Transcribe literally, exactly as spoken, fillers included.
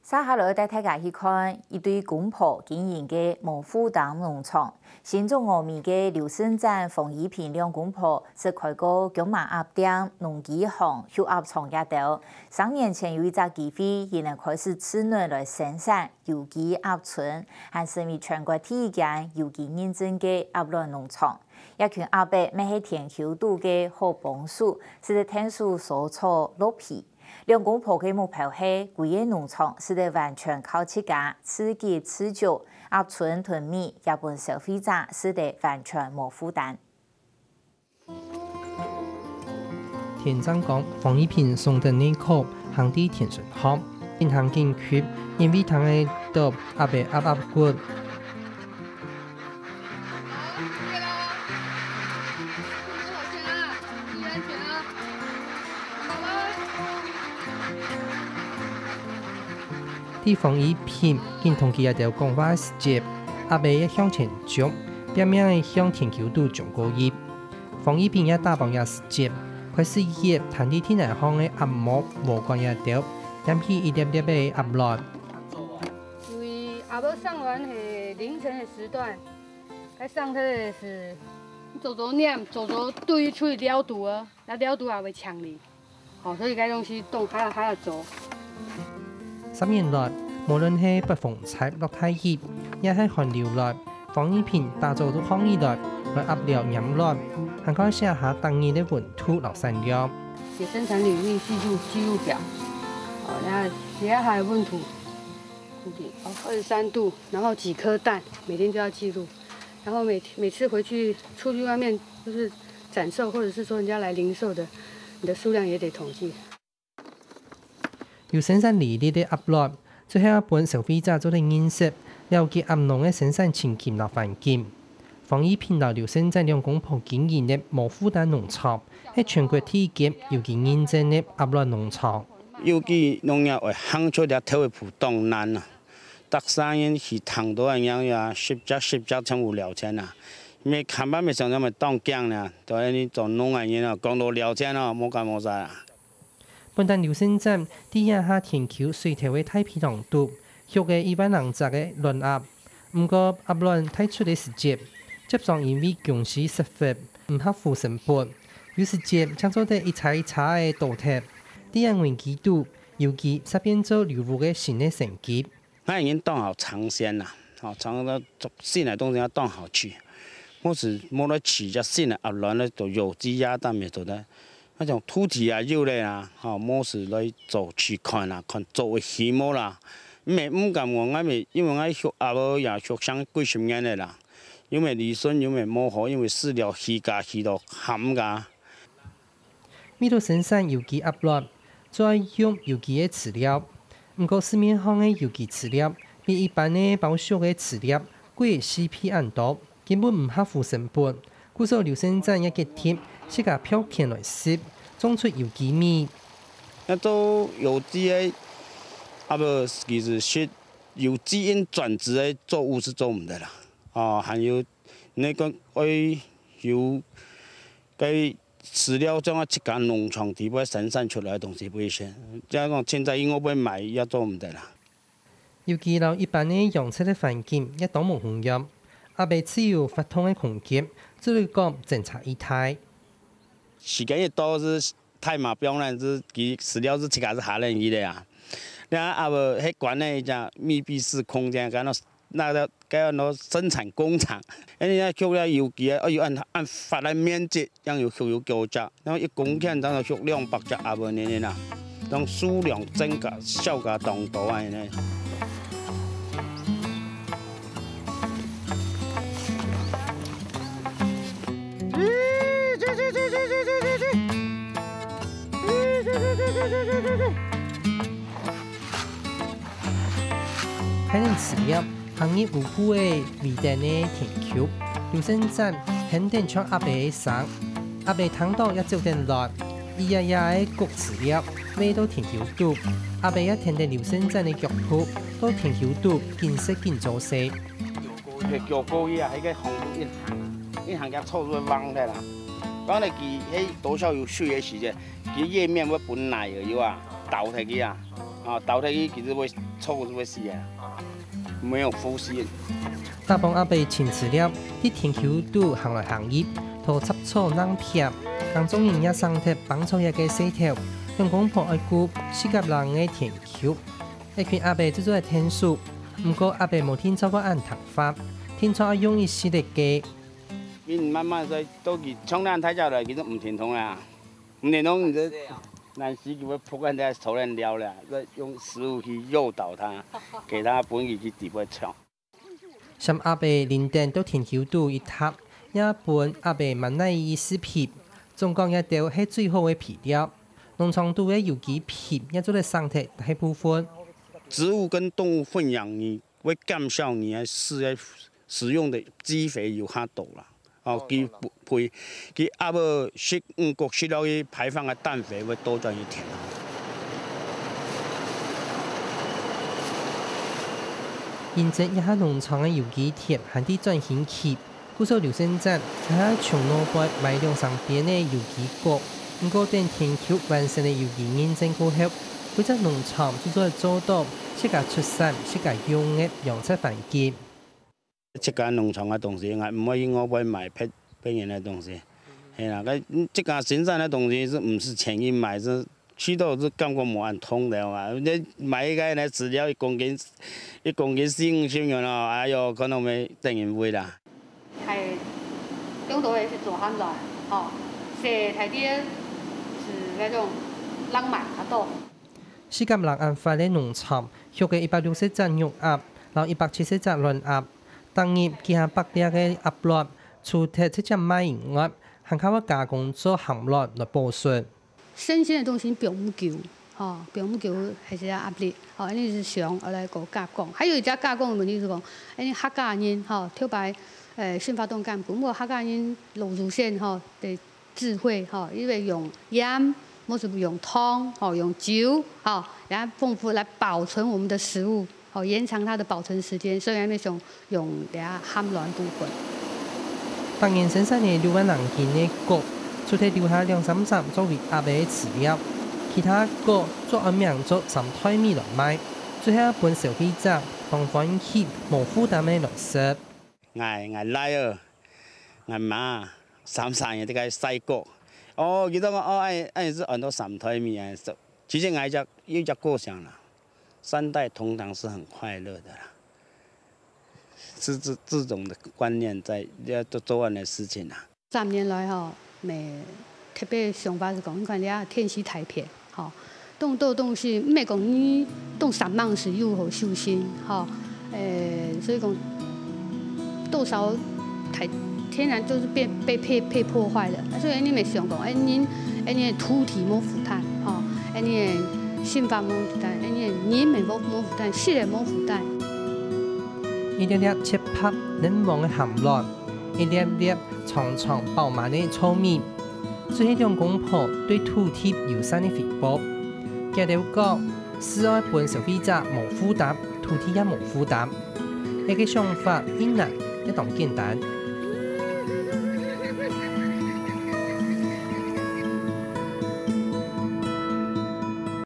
續下來帶大家去看一對公婆經營个無負擔農場。新竹峨眉个劉勝展、黃依萍兩公婆識開過薑嫲鴨店、農機行、畜鴨場這兜。三年前有一隻機會，佢等開始自然來生產有機鴨春，還成為全國第一間有機認證个鴨卵農場。這群鴨仔乜係田坵肚个好幫手，使得𢯭手挲草、落肥。 兩公婆个目標係歸個農場使得完全靠自家，自給自足，鴨春同米也分消費者使得完全無負擔。田正光、黃依萍送等內褲，行在田脣項，緊行緊急，因為聽得到鴨仔鴨鴨骨。 在黃依萍緊同佢兜講話个時節，鴨仔也向前衝，拚命仔向田坵肚衝過去。黃依萍也打幫這時節，開始擛攤在地泥項个鴨毛、禾稈這兜，拈起一粒粒个鴨卵。因為鴨仔上卵係凌晨的時段， 該上課个時，早早拈，早早對出去撩肚啊，那撩肚也會搶你。好，所以該東西動，還要，還要走。三年來，無論係發風搓落大雨，也係寒流來，黃依萍打早都䟘起來，來鴨寮拈卵，還靠寫下逐日个溫度摎產量。寫生產履歷、記錄、記錄表，好，那寫下來溫度，OK，好，二十三度，然後幾顆蛋，每天都要記錄。 然後每，每次回去出去外面就是展售，或者是說人家來零售的，你的數量也得統計。有生產履歷个鴨卵，最好分消費者做得認識，了解鴨農个生產情形摎環境。黃依萍摎劉勝展兩公婆經營个無負擔農場，係全國第一間有機認證个鴨卵農場。有機農業愛行出這頭一步當難啊！ 逐儕人去聽著恁樣呀，十隻十隻全部了錢啊！乜看法乜想像乜當驚呢，對你做農个人啊，講到了錢啊，無講無煞啊。本旦劉勝展在這下田坵水頭个大坯塘肚，畜个一萬零隻个卵鴨。毋過鴨卵大出个時節，輒常因為供需失衡，毋合乎成本，有時節淨做得一杈一杈个倒忒。在這危機肚，有機煞變做劉屋个新个生機。 𠊎已經當好嘗鮮啦，吼，嘗到做新个東西也當好食。無時無來飼隻新个鴨卵咧，做有機鴨蛋乜做得。該種土地也有咧啦，吼，無時來做試看啦，看做會起無啦。毋係毋敢講，𠊎乜因為𠊎畜鴨仔也畜上幾十年咧啦，有乜利潤，有乜無好，因為飼料起價起到喊價。 為著生產有機鴨卵，就愛用有機个飼料。毋過市面項个有機飼料比一般个包畜个飼料貴四倍恁多，根本毋合乎成本。故所劉勝展也決定自家贌田來食，種出有機米。愛做有機个鴨仔，其實係有基因轉殖个作物係做毋得啦。哦，還有該個愛有該 飼料總愛自家農場底背生產出來个東西會先，這樣講凊彩去外背買也做毋得啦。尤其摎一般个養殖个環境也當無共樣，鴨仔自由活動个空間，做得講爭差異大。時間一到係大麻放人，係佢飼料係自家係下等去个啊。你看鴨仔係關在一隻密閉式空間，感覺 該个，該个生產工廠，因為愛畜了有機个，愛有恁，恁闊个面積，正有畜有夠隻，然後一公頃正畜兩百隻鴨仔呢啦，當數量增加，銷價當多啊呢。 開等飼料，行入烏布个圍等个田坵，劉勝展哼等像鴨仔个聲。鴨仔聽到也走等來，咿呀呀个谷飼料，喂到田坵肚。鴨仔也跈等劉勝展个腳步，到田坵肚緊食緊做事。腳過去啊，該个紅土一行，一行佢草就會橫忒啦。講咧佢該多少有水个時節，佢葉面會分泥个有啊，倒忒去啊。啊，倒下去其實會臭，是會死啊，沒有呼吸。大幫阿伯尋資料，在田坵肚行來行去，討雜草、榔片，耕種人也省忒挷草葉个事頭，兩公婆愛顧四甲零个田坵。一群阿伯做做仔𢯭手，毋過阿伯無定著過恁聽話，定著愛用一息仔个。你慢慢再倒去，像恁大隻來，其實毋停動啊。 你弄你這南西給我鋪開在草原聊了，再用食物去誘導它，給它分佢去底部搶。像阿伯林登到田坵肚一踏，也分阿伯滿哪一食品，總講這兜係最好个肥料。農場肚个有機肥也做得省忒大部分。植物跟動物混養，你會減少你的飼的使用的基肥有較多啦。 哦，佢肥，佢阿母食五穀食落去排放个氮肥會倒轉去田啊。因為這下農場个有機田還在轉型期，故所劉先生這下從外背買兩三邊个有機穀，毋過等田坵完成个有機認證過後，規隻農場就做得做到自家出產、自家用个養殖環境。 自家農場个東西，𠊎毋會去外背買別，別人个東西。係啦，該，嗯，自家生產个東西係毋使錢去買，係去到係感覺無恁痛个嘛。你買一個來飼料，一公斤，一公斤四五十元咯，哎喲，可能會等人喂啦。還用到个係做鹹卵，吼，洗大啲係該種浪漫較多。四甲零恁闊个農場，畜个一百六十隻肉鴨，摎一百七十隻卵鴨， 逐日幾下百粒个鴨卵，除忒直接賣以外，還較會加工做鹹卵來保存。生鮮个東西放毋久，吼，放毋久還係有壓力，吼，恁樣係想愛來過加工。還有一隻加工个問題係講，因為客家人，吼，頭擺，呃，新化當艱苦，毋過客家人老祖先，吼，个智慧，吼，因為用鹽，無就用糖，吼，用酒，吼，然後豐富來保存我們的食物，吼，延長它的保存時間，所以還沒想用這鹹卵部分。逐年生產个六萬零斤个穀，除忒留下兩三隻作為鴨个飼料，其他穀就安名做三代米來賣，最後分消費者當歡喜、無負擔个來食。 𠊎、𠊎倈仔、𠊎媽三儕人在該曬穀。哦，佢等講，哦，恁、恁樣係安到三代米啊。其實𠊎一隻、一隻過想啦，三代同堂是很快樂的啦，是這、這種的觀念在，要做、做恁樣的事情啊。三年來吼，乜特別想法係講，你看這田西大片， 吼，當多東西，毋係講你當三萬時又好修身，吼，誒，所以講多少大、天然就是被、被、被、被破壞了。啊，所以你乜想講，哎，人、哎，你个土地無負擔，吼，哎，你个生活無負擔，哎，你个人乜無、無負擔，食个無負擔。一粒粒切白嫩黃个鹹卵， 一粒粒長長飽滿个糙米，就係兩公婆對土地友善个回報。佢兜講，係愛分消費者無負擔，土地也無負擔。這個想法一難，也當簡單。